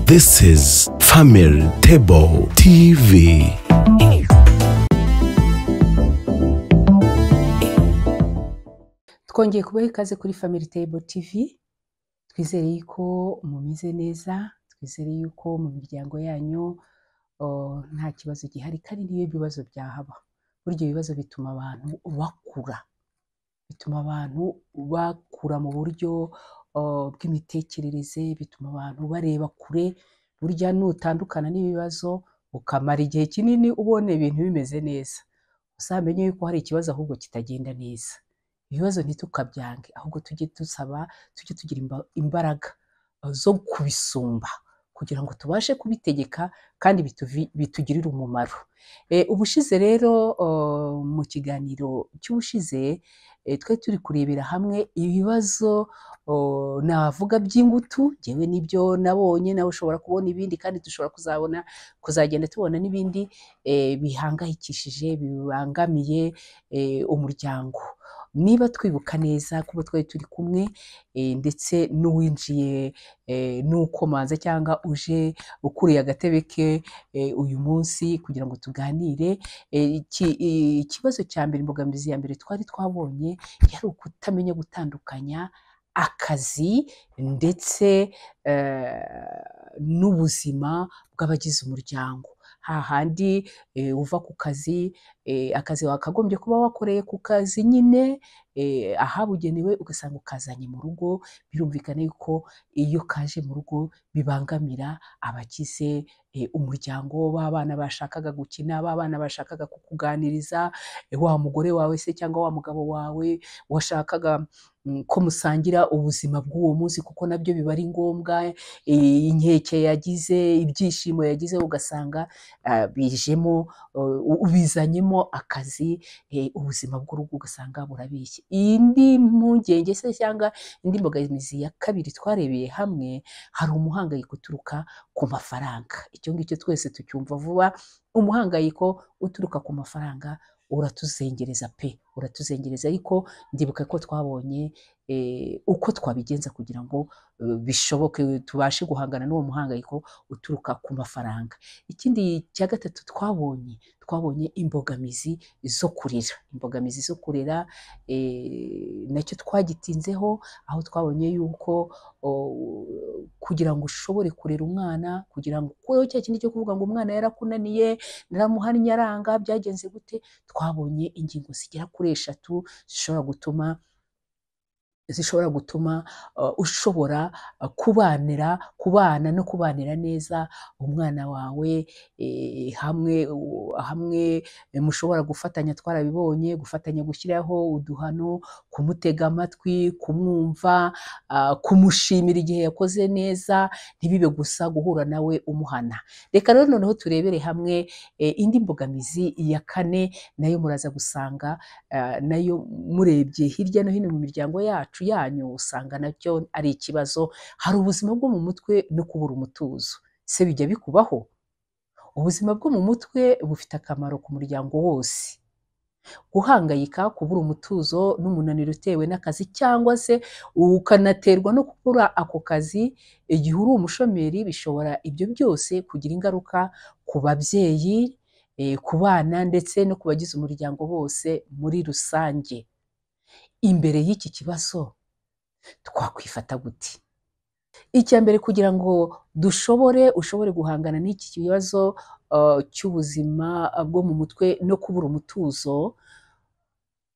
This is Family Table TV. Twongeye kubaha ikaze kuri Family Table TV. Twizere yuko mumeze neza, twizere yuko mu miryango yanyu nta kibazo gihari, kandi n'iyo ibibazo byahaba, burya ibibazo bituma abantu bakura, bituma abantu bakura mu buryo bw'imitekerereze, bituma abantu bareba kure. Burya nutandukana n'ibibazo ukamara igihe kinini ubona ibintu bimeze neza, uzamenye yuko hari ikibazo ahubwo kitagenda neza. Ibibazo ntitukabyange, ahubwo tujye dusaba, tujye tugira imbaraga zo kubisumba kugira ngo tubashe kubitegeka kandi bitugirire umumaro. Ubushize rero, mu kiganiro cy'ubushize, twe turi kurebera hamwe ibibazo navuga by'ingutu. Njyewe nibyo nabonye, nawe ushobora kubona ibindi, kandi dushobora kuzagenda tubona n'ibindi bihangayikishije, bibangamiye umuryango. Niba twibuka neza kuba twari turi kumwe, ndetse n'uwinjiye, n'ukomanza cyangwa uje ukuriye agatebe ke uyu munsi kugira ngo tuganire, ikibazo cya mbere, imbogamizi ya mbere twari twabonye yari ukutamenya gutandukanya akazi ndetse n'ubuzima bw'abagize umuryango. Hahandi uva ku kazi, akazi wakagombye kuba wakoreye ku kazi nyine ahabugenewe, ugasanga ukazanye mu rugo. Birumvikana yuko iyo kaje mu rugo bibangamira abagize umuryango, b'abana bashakaga gukina, b'abana bashakaga kukuganiriza, wa mugore wawe se cyangwa wa mugabo wawe washakaga ko musangira ubuzima bw'uwo munsi, kuko nabyo biba ari ngombwa. Inkeke yagize, ibyishimo yagize, ugasanga bijemo, ubizanyemo akazi, ubuzima bw'urugo ugasanga burabishye. Indi mpungenge se cyangwa indi mbogamizi ya kabiri twarebeye hamwe, hari umuhangayiko uturuka ku mafaranga. Icyo ngicyo twese tucyumva vuba. Umuhangayiko uturuka ku mafaranga uratuzengereza pe, uratuzengereza. Ariko ndibuka ko twabonye uko twabigenza kugira ngo bishoboke, tubashe guhangana n'uwo muhangayiko uturuka ku mafaranga. Ikindi cya gatatu twabonye imbogamizi zo kurera. Imbogamizi zo kurera nacyo twagitinzeho, aho twabonye yuko kugira ngo ushobore kurera umwana, kugira ngo ukureho cya kindi cyo kuvuga ngo umwana yarakunaniye, naramuhannye aranga, byagenze gute, twabonye ingingo zigera kuri 3 zishobora gutuma ushobora kubana no kubanira neza umwana wawe, hamwe mushobora gufatanya. Twarabibonye, gufatanya gushyiraho uduhano, kumutega amatwi, kumwumva, kumushimira igihe yakoze neza, ntibibe gusa guhura nawe umuhana. Reka rero noneho turebere hamwe indi mbogamizi ya kane, nayo muraza gusanga nayo murebye hirya no hino mu miryango yacu yanyu, usanga nacyo ari ikibazo. Hari ubuzima bwo mu mutwe no kubura umutuzo. Se bijya bikubaho? Ubuzima bwo mu mutwe bufite akamaro ku muryango wose. Guhangayika, kubura umutuzo n'umunaniro utewe n'akazi, cyangwa se ukanaterwa no kubura ako kazi igihe uri umushomeri, bishobora ibyo byose kugira ingaruka ku babyeyi, ku bana ndetse no ku bagize umuryango bose muri rusange. Imbere y'iki kibazo twakwifata gute? Icya mbere, kugira ngo ushobore guhangana n'iki kibazo cy'ubuzima bwo mu mutwe no kubura umutuzo,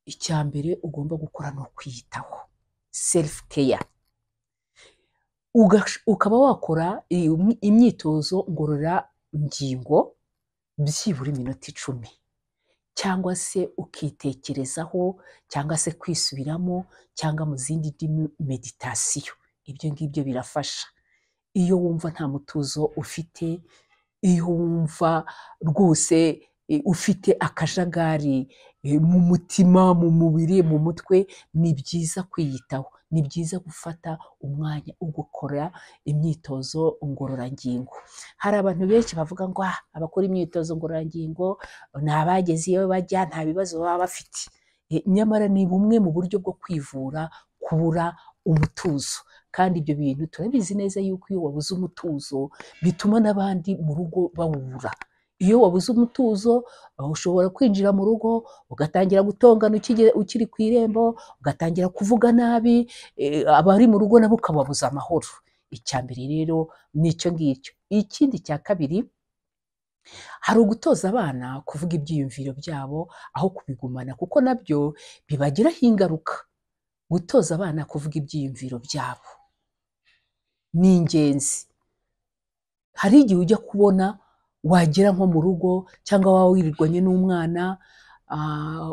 icya mbere ugomba gukora ni ukwiyitaho, self care. Ukaba wakora imyitozo ngororangingo byibura iminota 10, cyangwa se ukitekerezaho, cyangwa se kwisubiramo, cyangwa mu zindi ndimi meditasiyo. Ibyo ngibyo birafasha. Iyo wumva nta mutuzo ufite, iyo wumva rwose ufite akajagari mu mutima, mu mubiri, mu mutwe, ni byiza kwiyitaho, ni byiza gufata umwanya ugukora imyitozo ngororangingo. Hari abantu benshi bavuga ngo abakora imyitozo ngororangingo ni abageze iyo bajya, nta bibazo baba bafite. Nyamara ni bumwe mu buryo bwo kwivura kubura umutuzo. Kandi ibyo bintu turabizi neza yuko iyo wabuze umutuzo bituma n'abandi mu rugo bawubura. Iyo wabuze umutuzo ushobora kwinjira mu rugo ugatangira gutongana ukiri ku irembo, ugatangira kuvuga nabi, abari mu rugo nabo ukababuza amahoro. Icya mbere rero ni icyo ngicyo. Ikindi cya kabiri, hari ugutoza abana kuvuga ibyiyumviro byabo aho kubigumana, kuko nabyo bibagiraho ingaruka. Gutoza abana kuvuga ibyiyumviro byabo ni ingenzi. Hari igihe ujya kubona wagera nko mu rugo cyangwa waba wirirwanye n'umwana,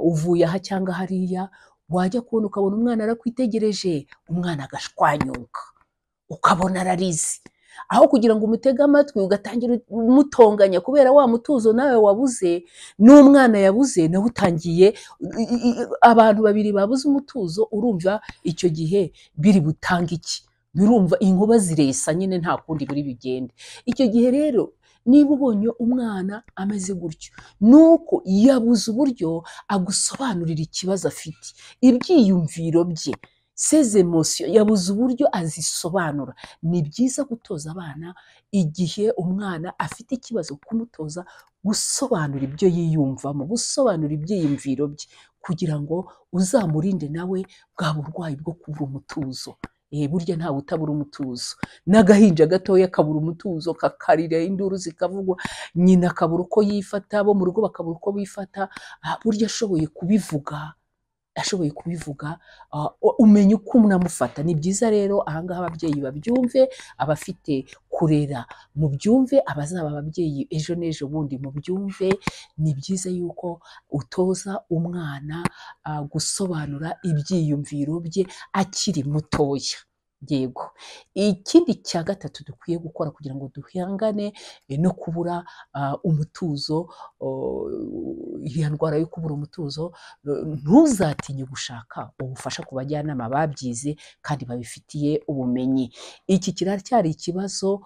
uvuye aha cyangwa hariya, wajya kubona ukabona umwana arakwitegereje, umwana agashwanyuka, ukabona ararize. Aho kugira ngo umutege amatwi ugatangira umutonganya kubera wa mutuzo nawe wabuze, n'umwana yabuze nawe utangiye, abantu babiri babuze umutuzo, urumva icyo gihe biri butange iki? Urumva inkuba ziresa nyine, nta kundi buri bigende. Icyo gihe rero niba ubonye umwana ameze gutyo, nuko yabuze uburyo agusobanurira ikibazo afite, ibyiyumviro bye, ses émotions, yabuze uburyo azisobanura. Ni byiza gutoza abana igihe umwana afite ikibazo, kumutoza gusobanura ibyo yiyumvamo, gusobanura ibyiyumviro bye, kugira ngo uzamurinde nawe bwa burwayi bwo kubura umutuzo. Burya ntawe utabura umutuzo, n'agahinja gatoya kabura umutuzo, kakarira induru zikavugwa, nyina akabura uko yifata, abo mu rugo bakabura uko bifata. Burya ashoboye kubivuga, umenya uko unamufata. Ni byiza rero ahangaha ababyeyi babyumve, abafite kurera mubyumve, abazaba ababyeyi ejo n'ejo bundi mubyumve. Ni byiza yuko utoza umwana gusobanura ibyiyumviro bye akiri mutoya. Yego. Ikindi cya gatatu dukwiye gukora kugira ngo duhangane no kubura umutuzo, iriya ndwara yo kubura umutuzo, ntuzatinye gushaka ubufasha ku bajyanama babyize kandi babifitiye ubumenyi. Iki kiracyari ikibazo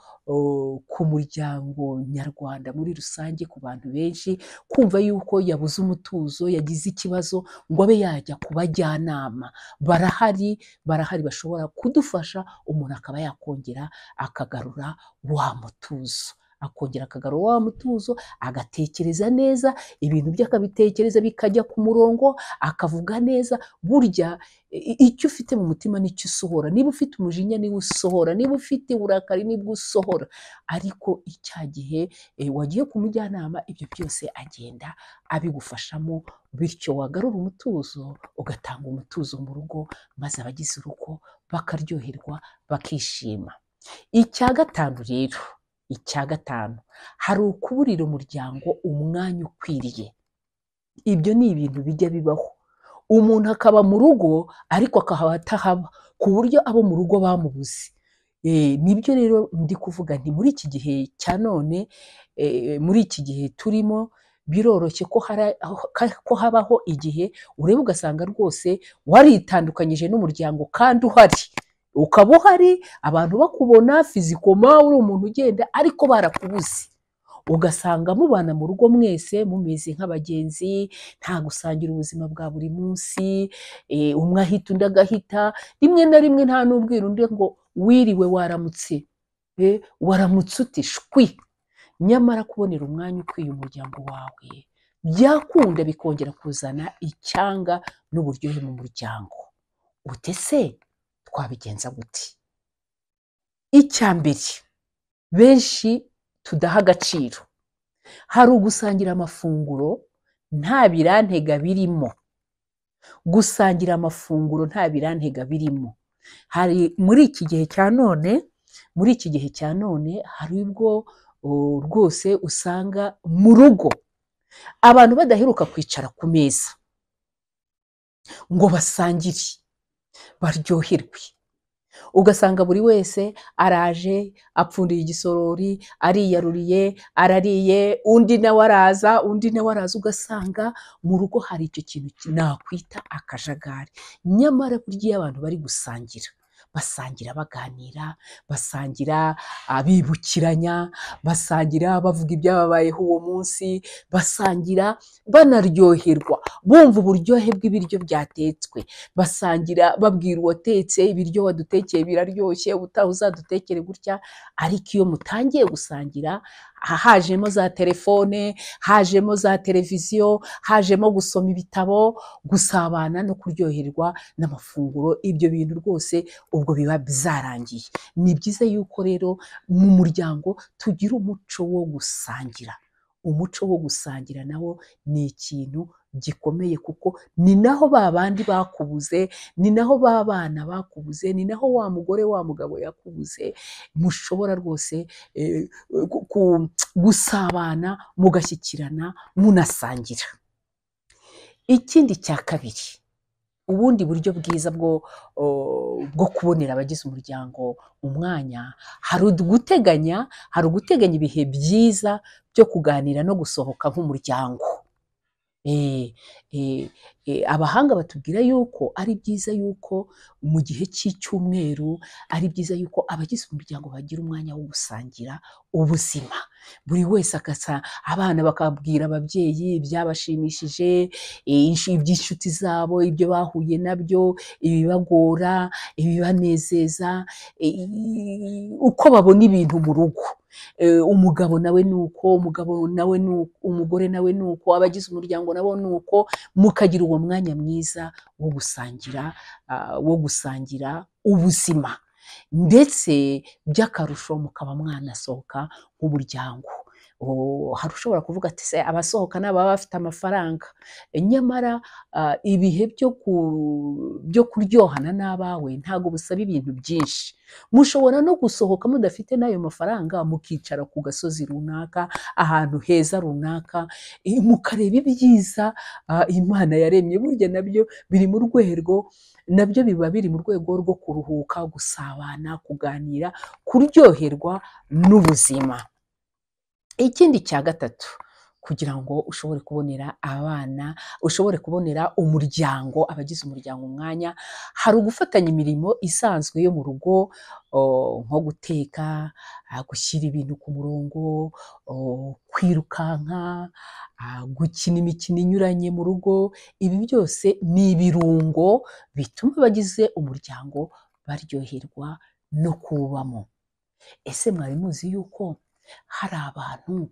ku muryango nyarwanda muri rusange, ku bantu benshi, kumva yuko yabuze umutuzo, yagize ikibazo, ngo abe yajya ku bajyanama. Barahari bashobora kudufasha, umuntu akaba yakongera akagarura wa mutuzo, akongera akagarura wa mutuzo, agatekereza neza, ibintu bye akabitekereza bikajya ku murongo, akavuga neza. Burya icyo ufite mu mutima nicyo usohora. Niba ufite umujinya niwo usohora, niba ufite uburakari nibwo usohora. Ariko icya gihe wagiye ku mujyanama, ibyo byose agenda abigufashamo, bityo wagarura umutuzo, ugatanga umutuzo mu rugo, maze abagize urugo bakaryoherwa, bakishima. Icya gatanu rero, icya gatanu, hari ukuburira umuryango umwanya ukwiriye. Ibyo ni ibintu bijya bibaho. Umuntu akaba mu rugo ariko akahaba atahaba, ku buryo abo mu rugo bamubuze. Nibyo rero ndi kuvuga nti muri iki gihe cya none, muri iki gihe turimo, biroroshye ko habaho igihe ureba ugasanga rwose waritandukanyije n'umuryango kandi uhari, ukaba uhari, abantu bakubona fizikoma, uri umuntu ugenda, ariko barakubuze. Ugasanga mubana mu rugo mwese mumeze nk'abagenzi, nta gusangira ubuzima bwa buri munsi, umwe ahita undi agahita, rimwe na rimwe nta n'ubwira undi ngo wiriwe waramutse, waramutse uti shwi. Nyamara kubonera umwanya ukwiye umuryango wawe byakunda bikongera kuzana icyanga n'uburyohe mu muryango. Ute se twabigenza gute? Icya mbere benshi tudaha agaciro, hari ugusangira amafunguro nta birantega birimo. Gusangira amafunguro nta birantega birimo. Hari muri iki gihe cya none, muri iki gihe cya none hari ubwo rwose usanga mu rugo abantu badaheruka kwicara ku meza ngo basangire baryoherwe. Ugasanga buri wese araje apfundiye igisorori, ariyaruriye, arariye, undi nawe araza, undi nawe araza, ugasanga mu rugo hari icyo kintu nakwita akajagari. Nyamara burya iyo abantu bari gusangira Basangira baganira, basangira bibukiranya, basangira bavuga ibyababayeho uwo munsi, basangira banaryoherwa, bumva uburyohe bw'ibiryo byatetswe, basangira babwira uwatetse ibiryo wadutekeye biraryoshye, ubutaha uzadutekere gutya. Ariko iyo mutangiye gusangira, hajemo za telefone, hajemo za televiziyo, hajemo gusoma ibitabo, gusabana no kuryoherwa n'amafunguro, ibyo bintu rwose ubwo biba byarangiye. Ni byiza yuko rero mu muryango tugira umuco wo gusangira. Umuco wo gusangira nawo ni ikintu gikomeye, kuko ni naho ba bandi bakubuze, ni naho ba bana bakubuze, ni naho wa mugore wa mugabo yakubuze, mushobora rwose gusabana, mugashyikirana, munasangira. Ikindi cya kabiri, ubundi buryo bwiza bwo kubonera abagize umuryango umwanya, hari uguteganya ibihe byiza byo kuganira no gusohoka nk'umuryango. Abahanga batubwira yuko ari byiza yuko mu gihe cy'icyumweru ari byiza yuko abagize umuryango bagira umwanya wo gusangira ubuzima, buri wese akasa, abana bakabwira ababyeyi ibyabashimishije, iby'inshuti zabo, ibyo bahuye nabyo, ibibagora, ibibanezeza, uko babona ibintu mu rugo. Umugabo nawe nuko, umugabo nawe nuko, umugore nawe nuko, abagize umuryango nabo nuko, mukagira uwo mwanya mwiza wo gusangira, ubuzima, ndetse by'akarusho mukaba mwanasohoka nk'umuryango. Hari ushobora kuvuga ati se abasohoka n'ababa bafite amafaranga, nyamara ibihe byo kuryohana n'abawe ntabwo busaba ibintu byinshi. Mushobora no gusohoka mudafite n'ayo mafaranga, mukicara ku gasozi runaka, ahantu heza runaka, mukareba ibyiza Imana yaremye. Burya nabyo biri mu rwego, nabyo biba biri mu rwego rwo kuruhuka, gusabana, kuganira, kuryoherwa n'ubuzima. Ikindi cya gatatu, kugira ngo ushobore kubonera abana, ushobore kubonera umuryango, abagize umuryango umwanya, hari ugufatanya imirimo isanzwe yo mu rugo, nko guteka, gushyira ibintu ku murongo, kwirukanka, gukina imikino inyuranye mu rugo. Ibi byose ni ibirungo bituma abagize umuryango baryoherwa no kuwubamo. Ese mwari muzi yuko hari abantu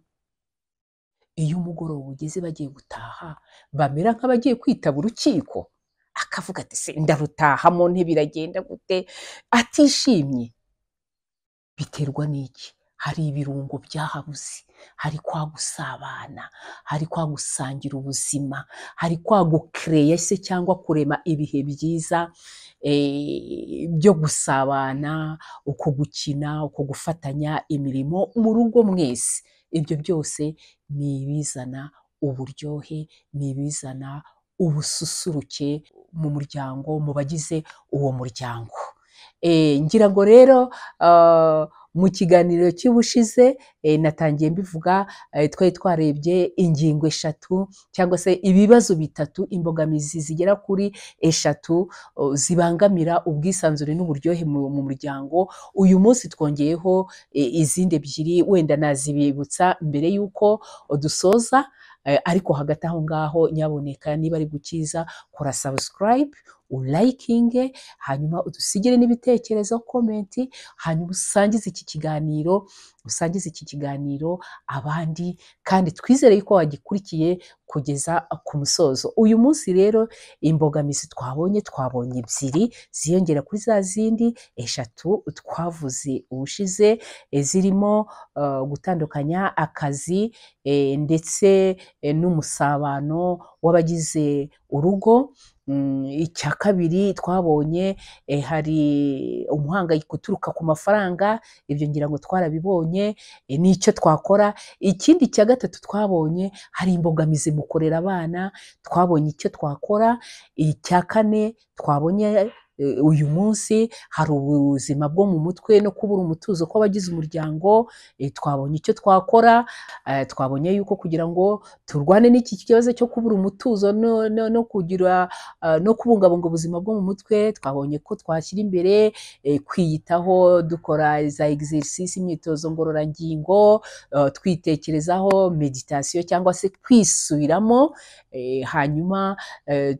iyo umugoroba ugeze bagiye gutaha bamera nk'abagiye kwitaba urukiko, akavuga ati se ndarutahamo ntibiragenda gute, atishimye? Biterwa n'iki? Hari ibirungo byahabuze, hari kwa gusabana, hari kwa gusangira ubuzima, hari kwa gukereya se cyangwa kurema ibihe byiza byo gusabana, uko gukina, uko gufatanya imirimo mu rugo mwese. Ibyo byose ni ibizana uburyohe, ni ibizana ubususuruke mu muryango, mu bagize uwo muryango. Ngira ngo rero mu kiganiro cy'ubushize natangiye mbivuga, twari twarebye ingingo eshatu cyangwa se ibibazo bitatu, imbogamizi zigera kuri eshatu zibangamira ubwisanzure n'uburyohe mu muryango. Uyu munsi twongeyeho izindi ebyiri, wenda nazibibutsa mbere y'uko dusoza, ariko hagati aho ngaho nyaboneka niba ari gukiza, kora subscribe, ulayikinge, hanyuma udusigire n'ibitekerezo, komenti, hanyuma usangize iki kiganiro abandi, kandi twizere yuko wagikurikiye kugeza ku musozo. Uyu munsi rero imbogamizi twabonye ebyiri ziyongera kuri za zindi eshatu twavuze ubushize, zirimo gutandukanya akazi ndetse n'umusabano w'abagize urugo. Icya kabiri twabonye hari umuhangayiko uturuka ku mafaranga, ibyo ngira ngo twarabibonye n'icyo twakora. Ikindi cya gatatu twabonye hari imbogamizi mu kurera abana, twabonye icyo twakora. Icya kane twabonye Uyu munsi hari ubuzima bwo mu mutwe no kubura umutuzo kw'abagize umuryango. Twabonye icyo twakora, twabonye yuko kugira ngo turwane n'iki kibazo cyo kubura umutuzo no kugira no kubungabunga ubuzima bwo mu mutwe, twabonye ko twashyira imbere kwiyitaho, dukora za exercice, imyitozo ngororangingo, twitekerezaho, meditation cyangwa se kwisubiramo. Hanyuma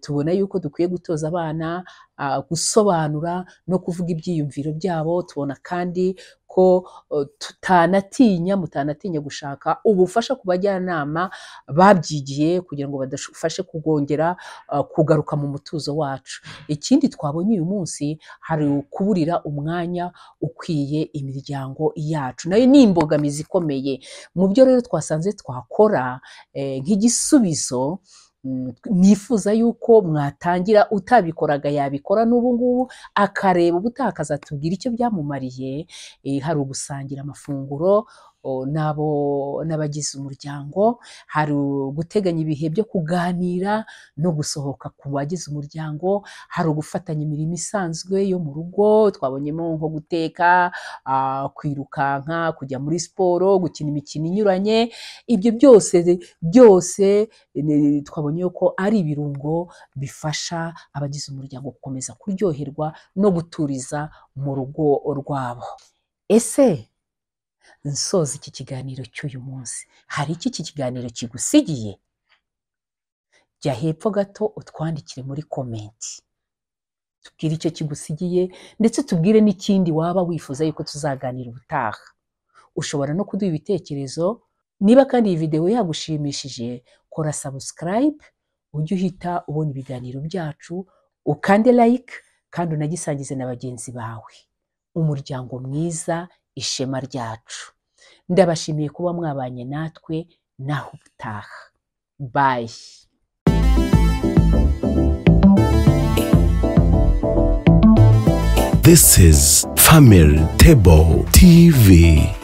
tubona yuko dukwiye gutoza abana gusobanura no kuvuga ibyiyumviro byabo. Tubona kandi ko mutanatinya gushaka ubufasha ku bajyanama babyigiye kugira ngo badufashe kugongera kugaruka mu mutuzo wacu. Ikindi twabonye uyu munsi, hari ukuburira umwanya ukwiye imiryango yacu, nayo ni imbogamizi ikomeye. Mu byo rero twasanze twakora nk'igisubizo, nifuza yuko mwatangira, utabikoraga yabikora n'ubu ngubu akareba ubutaha akazatubwira icyo byamumariye. Hari ugusangira amafunguro n'abo n'abagize umuryango, hari guteganya ibihe byo kuganira no gusohoka ku bagize umuryango, hari ugufatanya imirimo isanzwe yo mu rugo, twabonyemo nko guteka, kwirukanka, kujya muri siporo, gukina imikino inyuranye. Ibyo byose twabonye ko ari ibirungo bifasha abagize umuryango gukomeza kuryoherwa no guturiza mu rugo rwabo. Ese nsoza iki kiganiro cy'uyu munsi, hari iki kiganiro kigusigiye? Jya hepfo gato utwandikire muri comment, tubwire icyo kigusigiye, ndetse tubwire n'ikindi waba wifuza yuko tuzaganira ubutaha. Ushobora no kuduha ibitekerezo. Niba kandi iyi video yagushimishije, kora subscribe ujye uhita ubona ibiganiro byacu, ukande like kandi unagisangize na bagenzi bawe. Umuryango mwiza, ishema ryacu. Ndabashimiye kuba mwabanye natwe, naho ubutaha. Bye. This is Family Table TV.